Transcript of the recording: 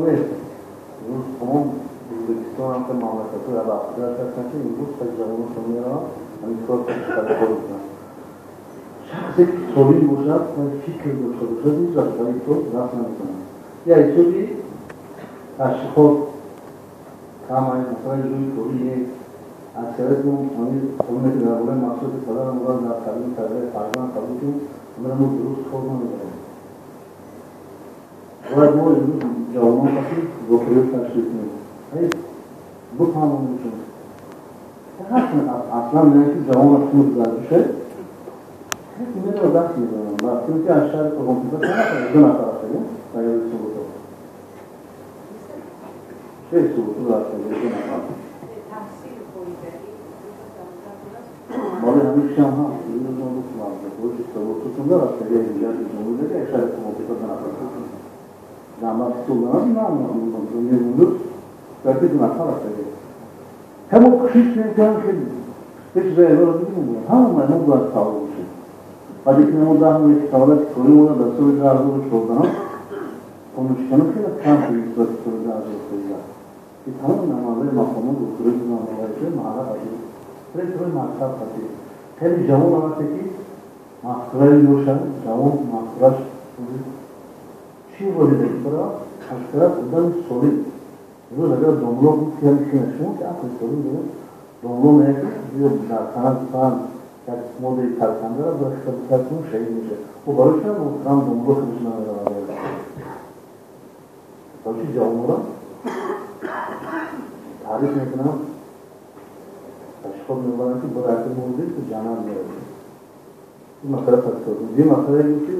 Нест. Имрӯз тамом Ӯзбекистон ҳам мамлакатҳои абарқудрат ҳастанд, ки имрӯз хеле ҷавоношон мераванд, ҳамин кор кор мекунанд. Шахсе ки солим бошад, фикр дошта бошад, ҳеҷ вақт ба ин кор даст намезанад. Я ҳисоби ташвиқот кам, масалан, ҷои корӣ нест. Аксарияти мо ҳамин қонуне, ки дар бораи масъулияти падару модар дар таълиму тарбияи фарзанд қабул кунем, ҳаминро мо дуруст кор намебарем. Бояд мо имрӯз ҷавонон қати воқеият ташкил кунем, бифаҳмонем. Аслан мегӯянд, ки ҷавон шумо гузаришед, касе мерава, даст мезанам вақте ки аз шаҳри Қурғонтеппа чанд нафар, ду нафар рафтагем дар ёди Субутов, шеҳри Субутов рафтагем ду нафар. Бале, ҳамин чиам ҳаст. Субутовтунда рафтаги ҷумҳурия, шаҳри Қурғонтеппа ду нафар замбар стул на мемундуз, балки ду нафар рафтаги. Ҳамо кӯшиш мекунам, хеле ҳеҷ ҷое дидем, ҳама мо бояд фаъол бошем. Баъде ки мо 10 моҳи фаъолияти корӣ мода дар соли 2014 қонуншиканӣ хеле кам шуд нисбати соли 2013, ки тамоми намояндаи мақомот вуқӯъи маҳалла қатӣ, ректорҳои мактаб қатӣ. Хеле ҷавон вақте ки мафкураи бошад, ҷавон мафкураш чӣ ворид бара, аз тараф одами солим. Имрӯз агар домло гуфт, ки шумо ки ақли солим доред, домло меяд, ки биё, дар санад фан як моддаи таркандаро бира кун, шаҳид мешавад. Ӯ барои чӣ муҳтарам домло худаш намеравад? Барои чи ҷавонора таъриф мекунам, ташвиқот мебаранд, ки бира, мурдӣ, ту ҷаннат меравӣ. Ин масъала тадқиқот. Дигар масъалае ки